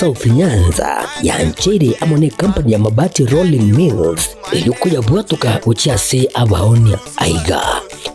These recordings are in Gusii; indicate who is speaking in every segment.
Speaker 1: South Nyanza yancheire amo necompany ya Mabati Rolling Mills erio koyabwatoka gochia ase abaonia. Aiga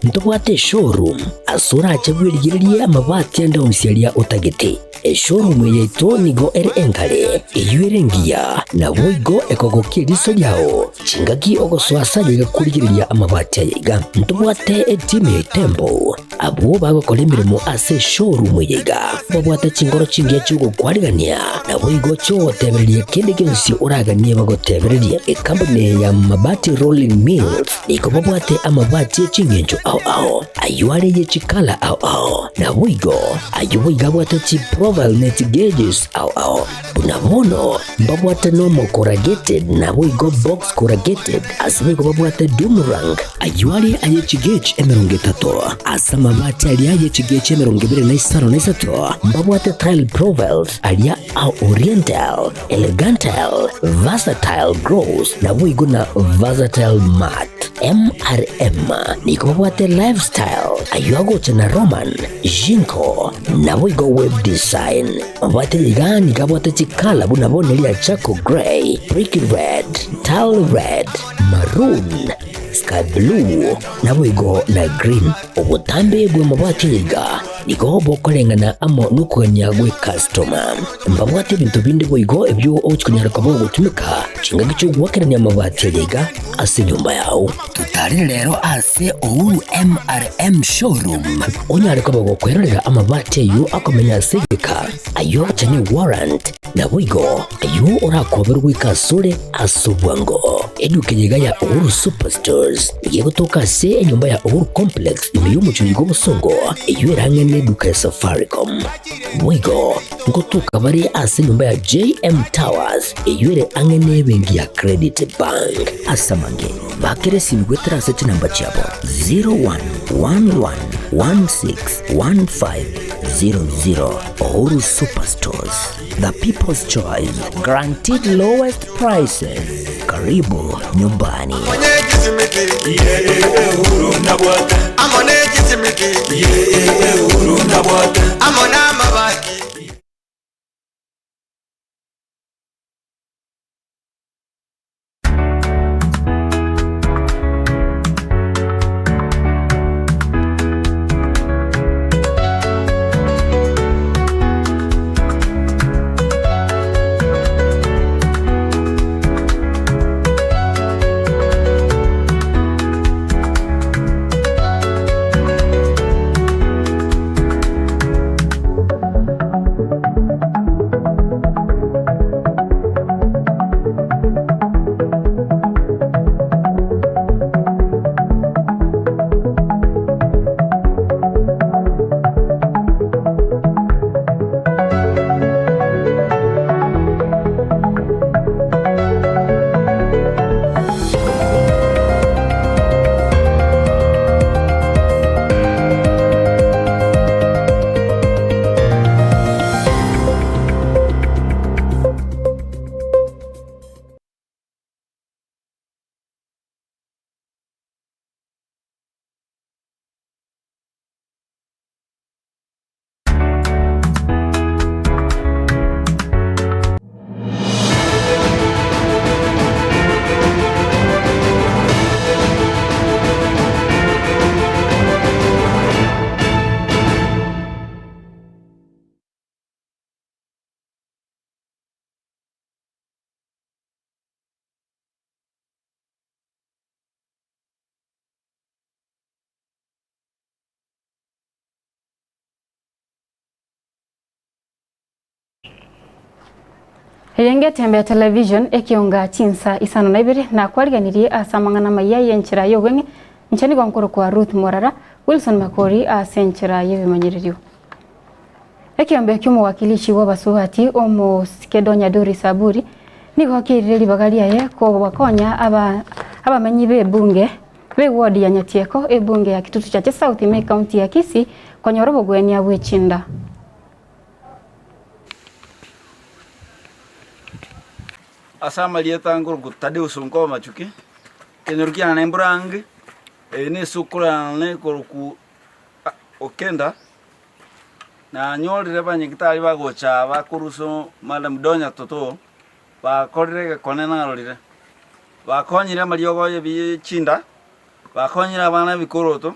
Speaker 1: ntobwate eshowroom ase orache bwerigererie amabati ande onsi aria otagete. Eshowroom eye yaito nigo ere enkare, eyio ere engiya, naboigo ekogokia eriso riao chingaki ogosoa ase aye iga korigereria amabati aya iga. Ntobwate etimu ya Itembo Abwo bagokora emeremo ase eshowroom eye iga babwate chinkoro chingiya chi'ogokwarigania, naboigo chi'ogotebereria kende gionsi oraganie bagotebererie. Ekampuni eye ya Mabati Rolling Mills nigo babwate amabati e chingencho ao ao, ayio are ye chikala ao ao, naboigo ayio boigo abwate chiprofile ne chigauges ao ao. Buna bono mbabwate normal corrugated naboigo box corrugated, ase boigo babwate doom rank, ayio are aye chigauge 30, ase amabati aria aye chigauge 25 mbabwate tile profiles aria a oriental, elegantile, versatile gloss naboigo na versatile matte. MRM nigo babwate lifestyle, ayio agocha na Roman, Jinko, naboigo web design. Mabwate iga nigo abwate chikala buna bono eria charcoal grey, brick red, tile red, maroon, sky blue, naboigo na green. Obotambe bw'amabwate iga nigo bokoreng'ana amo nokogania gw'ekastoma. Mbabwate ebinto binde boigo ebio ogochi konyara koba ogotumeka chingaki chi'ogoakerania amabati aya iga ase enyomba yao. Totarere rero ase Uhuru MRM Showroom onyare koba gokwerorera amabati ayio akomenya ase egeka, ayio agocha ne warrant, naboigo ayio orakoberwe goika asore ase obwango. Eduka eye iga ya Uhuru Superstores nigo egotoka ase enyomba ya Uhuru Complex ime y'omochie oyo bw'obosongo eyio ere ang'e neduka ya Safaricom. Boigo ngotoka bare ase enyomba ya JM Towers eyio ere ang'e nebenki ya Credit Bank. Ase amange, bakera esimi goetera ase chinamba chiabo 0111161500. Uhuru Superstores, the people's choice, guaranteed lowest prices. Karibu nyumbani.
Speaker 2: Eye ngetembe ya television ekionga chinsa isano na ibere nakwariganirie ase amang'ana amaya y'enchera y'obweng'e inche nigo nkorokwa Ruth Morara, Wilson Makori ase enchera y'ebimanyererio. Ekiombe ki'omowakilishi bw'abasubati omosike Donya Doris Aburi nigo kiairire ribaga riaye kobakonya aba abamenyi b'ebunge b'eward ya Nyatieko ebunge ya Kitutu Chache South ime ekaunti ya Kisii konyora obogwenia bw'echinda.
Speaker 3: Ase amarieta nkorokwa Tadeus Onkoba Machuki, ekenyoro kiane Mburange, eye ne esukuru yane ekorokwa Okenda. Nanyorire abanyagitari bagocha aba bakorusia Madam Donya Toto, bakorire egekone narorire. Bakonyire amariogo ye chinda, bakonyire abana ebikoroto,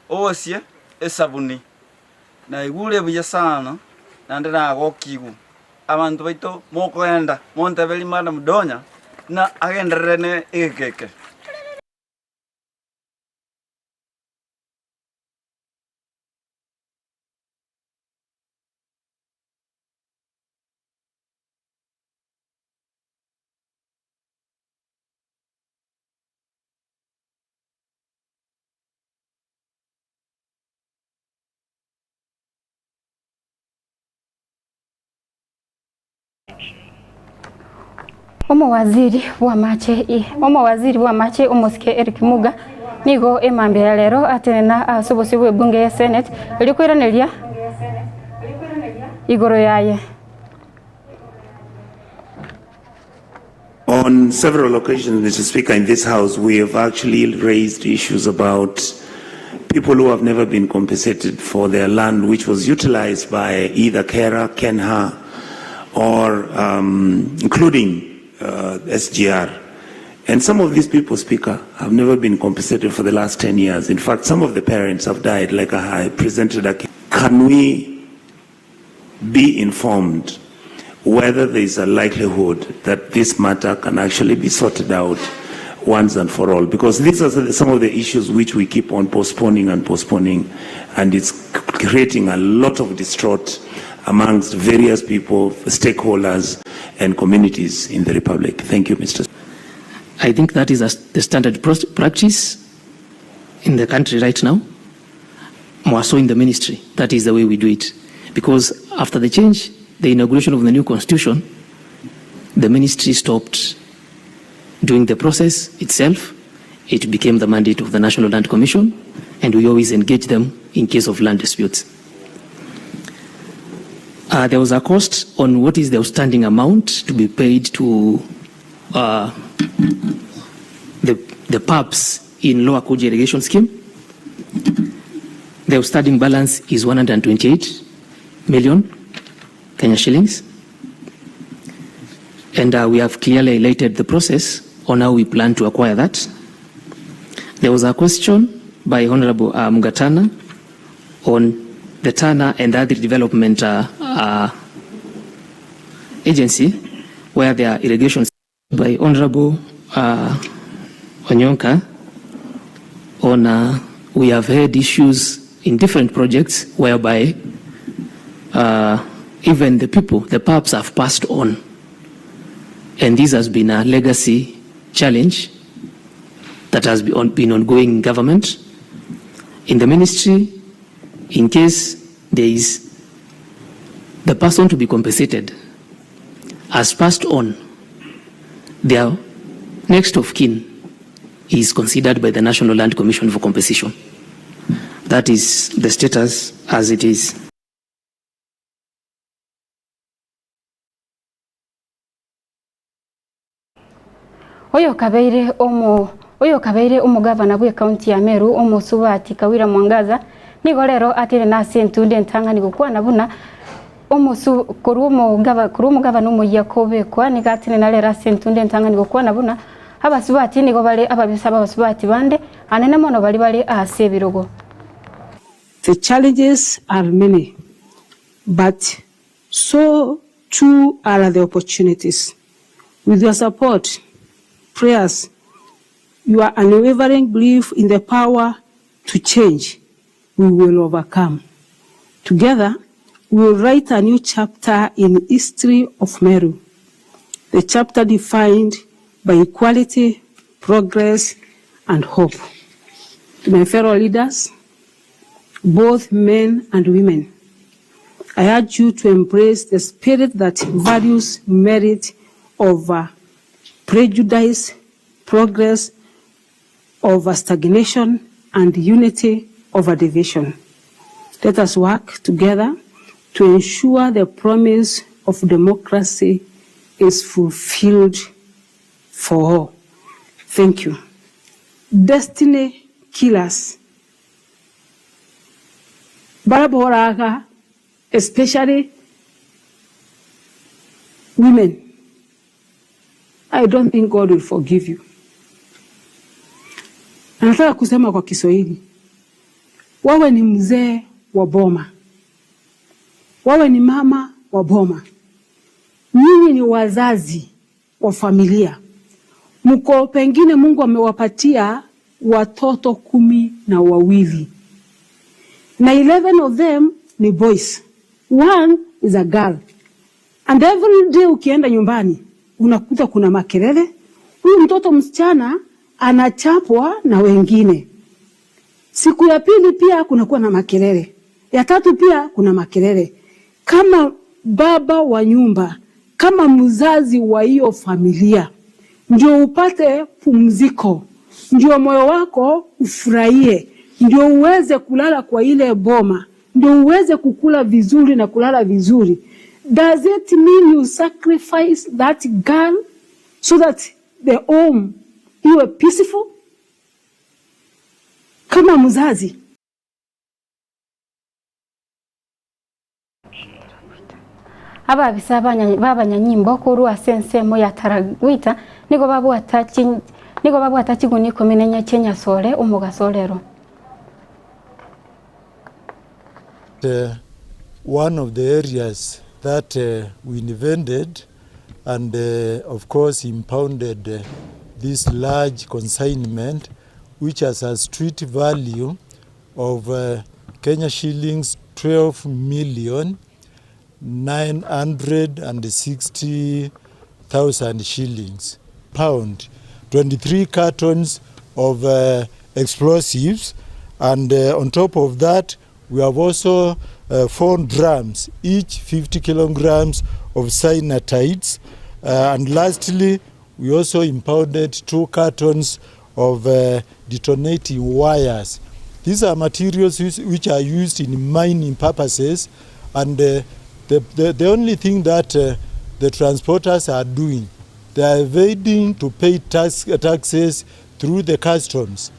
Speaker 3: obosie, esabuni. Naigure buya sana, naende nagokigwe. Abanto baito mokoenda, monteberie Madam Donya, ng'a agenderere ne egeka eke.
Speaker 2: Omowaziri bw'amache Omowaziri bw'amache omosike Eric Muga nigo emambia ya rero atenena ase obosio bw'ebunge ya Senate erio koiraneria igoro yaye.
Speaker 4: On several occasions, Mr. Speaker, in this House, we have actually raised issues about people who have never been compensated for their land, which was utilized by either KERA, KENHA, or um, including uh, SGR. And some of these people, Speaker, have never been compensated for the last 10 years. In fact, some of the parents have died, like I presented a case. Can we be informed whether there is a likelihood that this matter can actually be sorted out once and for all? Because these are some of the issues which we keep on postponing and postponing, and it's creating a lot of distraught amongst various people, stakeholders, and communities in the Republic. Thank you, Mr.
Speaker 5: I think that is a, the standard practice in the country right now, more so in the ministry. That is the way we do it. Because after the change, the inauguration of the new constitution, the ministry stopped doing the process itself. It became the mandate of the National Land Commission, and we always engage them in case of land disputes. Uh, there was a cost on what is the outstanding amount to be paid to uh, the, the pubs in Lower Koji irrigation scheme. The outstanding balance is 128 million Kenya shillings. And uh, we have clearly highlighted the process on how we plan to acquire that. There was a question by Honorable uh, Mungatana on the Tana and other development uh, uh, agency where there are irrigation by Honorable uh, Onyonka on uh, we have had issues in different projects whereby uh, even the people, the pubs have passed on. And this has been a legacy challenge that has been, on, been ongoing in government. In the ministry, in case there is the person to be compensated has passed on, their next of kin is considered by the National Land Commission for compensation. That is the status as it is.
Speaker 2: Oyo kabeire omo oyo kabeire omogavana bwe county ya Meru omosubati Kawira Mwangaza nigo rero atire nase entunde entang'ani gokwana buna omosu korwa omogava korwa omogavana omoyia kobekwa nigo atire narero ase entunde entang'ani gokwana buna abasubati nigo bare ababisa abasubati bande anene mono bari bare ase ebirogo.
Speaker 6: The challenges are many, but so too are the opportunities. With your support, prayers, your unwavering belief in the power to change, we will overcome. Together, we will write a new chapter in history of Meru, the chapter defined by equality, progress, and hope. To my fellow leaders, both men and women, I urge you to embrace the spirit that values merit over prejudice, progress over stagnation, and unity over division. Let us work together to ensure the promise of democracy is fulfilled for all. Thank you. Destiny killers. Baraboraga especially women, I don't think God will forgive you. Na nataka kusema kwa Kiswahili, wewe ni mzee wa boma, wewe ni mama wa boma, nyinyi ni wazazi wa familia, mko pengine Mungu amewapatia watoto 12 na 11 of them ni boys, one is a girl. And every day ukienda nyumbani unakuta kuna makelele, huyu mtoto msichana anachapwa na wengine. Siku ya pili pia kunakuwa na makelele, ya tatu pia kuna makelele. Kama baba wa nyumba, kama mzazi wa hiyo familia, ndio upate pumziko, ndio moyo wako ufurahie, ndio uweze kulala kwa ile boma, ndio uweze kukula vizuri na kulala vizuri. Does it mean you sacrifice that girl so that the home iwe peaceful? Kama mzazi
Speaker 2: Ababisa b'abanyanyimbo korwa ase ensemo ya Taragwita nigo babwata nigo babwata chiguni 14 chi'enyasore omogaso orero.
Speaker 7: One of the areas that we invented and of course impounded this large consignment, which has a street value of Kenya shillings 12,960,000 shillings. Pound, 23 cartons of explosives, and on top of that we have also 4 drums, each 50 kilograms of cyanides, and lastly we also impounded 2 cartons of detonating wires. These are materials which are used in mining purposes, and the only thing that the transporters are doing, they are evading to pay taxes through the customs.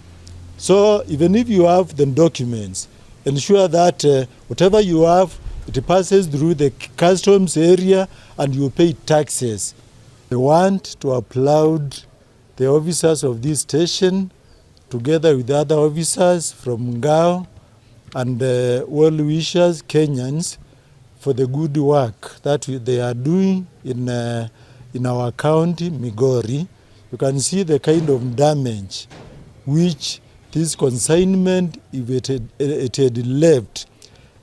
Speaker 7: So even if you have the documents, ensure that whatever you have, it passes through the customs area and you pay taxes. I want to applaud the officers of this station, together with other officers from Ngao and well-wishers, Kenyans, for the good work that they are doing in our county, Migori. You can see the kind of damage which this consignment, if it had left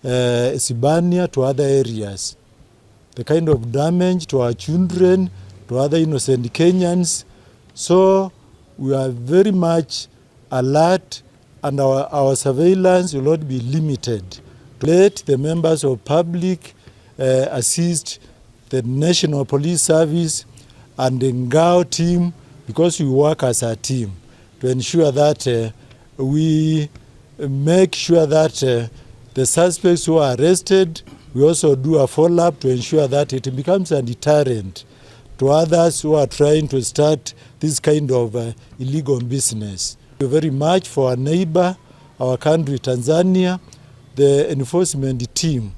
Speaker 7: Isibania to other areas, the kind of damage to our children, to other innocent Kenyans. So we are very much alert, and our surveillance will not be limited. Let the members of public assist the National Police Service and the Ngao team, because we work as a team to ensure that we make sure that the suspects who are arrested, we also do a follow-up to ensure that it becomes a deterrent to others who are trying to start this kind of illegal business. Thank you very much for our neighbor, our country, Tanzania, the enforcement team.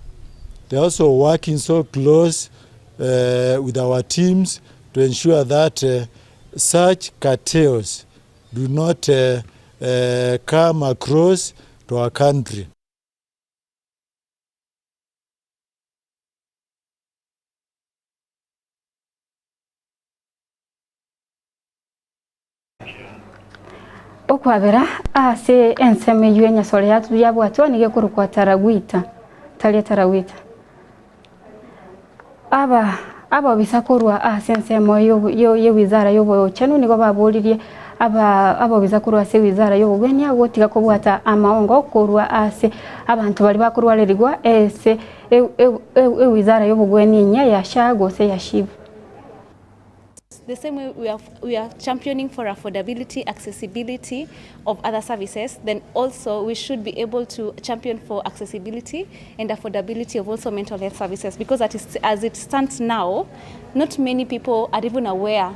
Speaker 7: They're also working so close with our teams to ensure that such cartels do not come across to our country.
Speaker 2: Okwabera ase ensemo eywo enyasore yabwatwa nigo ekorokwa Taragwita, taria Taragwita. Aba ababisa korwa ase ensemo ye wizara y'obochenu nigo baboririe aba ababisa korwa ase wizara y'obogwenia gotiga kobwata amaongo korwa ase abantu bari bakorwarerigwa ese ewizara y'obogwenia enya ya SHA gose ya SHIF.
Speaker 8: The same way we are championing for affordability, accessibility of other services, then also we should be able to champion for accessibility and affordability of also mental health services, because as it stands now, not many people are even aware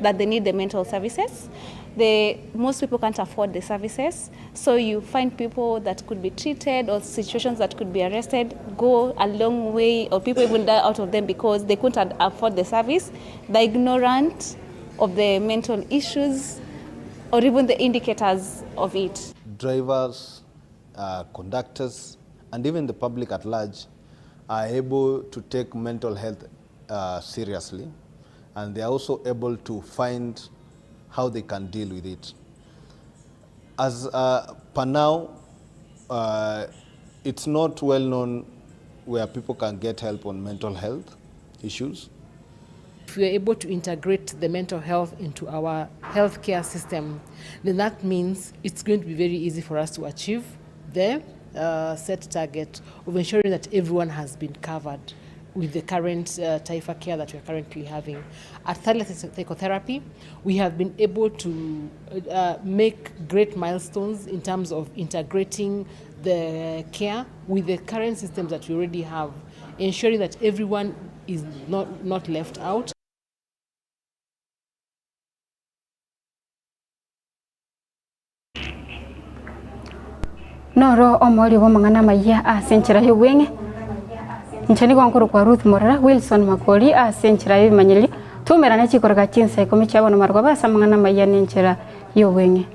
Speaker 8: that they need the mental services. The most people can't afford the services, so you find people that could be treated or situations that could be arrested go a long way, or people even die out of them because they couldn't afford the service. They're ignorant of the mental issues or even the indicators of it.
Speaker 9: Drivers, conductors, and even the public at large are able to take mental health seriously, and they are also able to find how they can deal with it. As per now, it's not well known where people can get help on mental health issues.
Speaker 10: If we are able to integrate the mental health into our healthcare system, then that means it's going to be very easy for us to achieve the set target of ensuring that everyone has been covered with the current TaifaCare that we are currently having. At Thalia Psychotherapy, we have been able to make great milestones in terms of integrating the care with the current systems that we already have, ensuring that everyone is not left out.
Speaker 2: Noro omori bw'amang'ana amaya ase enchera y'obweng'e inche nigo nkorokwa Ruth Morara Wilson Makori ase enchera y'ebimanyererio tumerane chikoroka chinsa ikomi chia bono marogoba ase amang'ana amaya na enchera y'obweng'e.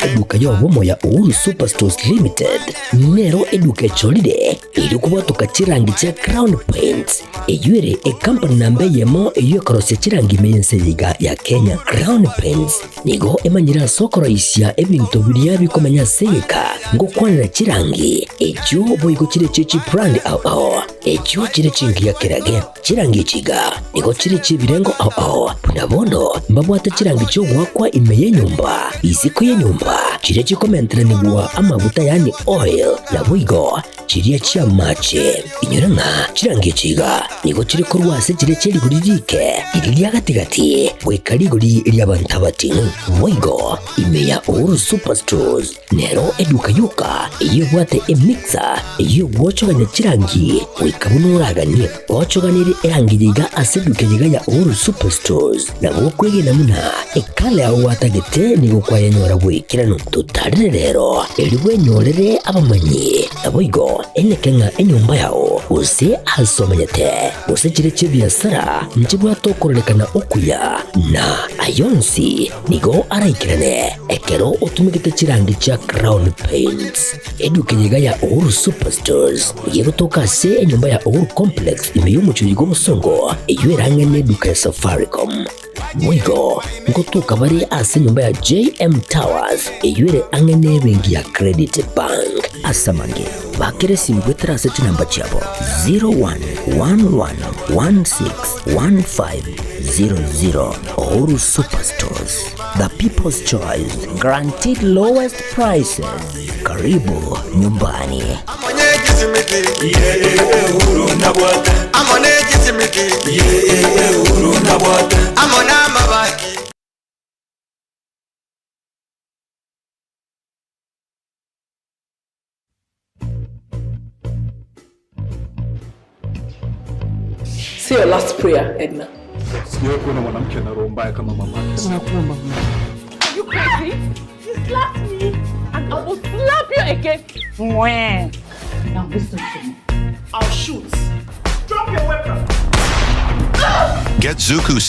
Speaker 1: Eduka y'obomo ya Uhuru Superstores Limited nero eduka echorire erio kobwatoka chirangi chia Crown Paints eyio ere ekampani namba eyemo eyio ekorosia chirangi ime y'ense eye iga ya Kenya. Crown Paints nigo emanyire ase okoroisia ebinto biria bikomenya ase egeka ngokwanera chirangi echio boigo chire chie chibrand ao ao echio chire chingiya kerage. Chirangi echi iga nigo chire chi'ebirengo ao ao, buna bono mbabwate chirangi chi'ogoakwa ime y'enyomba, isiko y'enyomba, chiria chikomenteranigwa amaguta yaani oil, naboigo chiria chi'amache. Inyora ng'a chirangi echi iga nigo chire korwa ase chiria chie rigori rike, riria ria gati-gati, goika rigori ri'abanto abating'u. Boigo ime ya Uhuru Superstores Nero eduka yoka eyio ebwate emixer eyio egwochogania chirangi goika buna oraganie. Ochoganirie erangi yiga ase eduka yiga ya Uhuru Superstores nabo okwegena buna ekala yao gwatagete nigo kwayenyora bw'ekeranu. Totarire rero erio bwenyorere abamanyi naboigo eneke ng'a enyomba yao gose ase omenyete gose chire chi'ebiasara nchibwate okororekana okuya na ayonsi Nigo araikerane ekero otumegete chirangi chia Crown Paints. Eduka eye iga ya Uhuru Superstores nigo egotoka ase enyomba ya Uhuru Complex ime y'omochie oyo bw'obosongo eyio ere ang'e n'eduka ya Safaricom. Boigo ngotoka bare ase enyomba ya JM Towers eyio ere ang'e n'ebenki ya Credit Bank. Ase amange, bakera esimi goetera ase chinamba chiabo 0111161500. Uhuru Superstores, the people's choice, guaranteed lowest prices. Karibu nyumbani.
Speaker 11: Say your last prayer, Edna.
Speaker 12: Sijawahi kuona mwanamke ana roho mbaya kama mama.
Speaker 11: Nakuomba.
Speaker 13: Are you crazy? You slapped me and I will slap you again. Mwah. Now listen to me. I'll shoot. Drop your weapon.
Speaker 14: Get Zuku.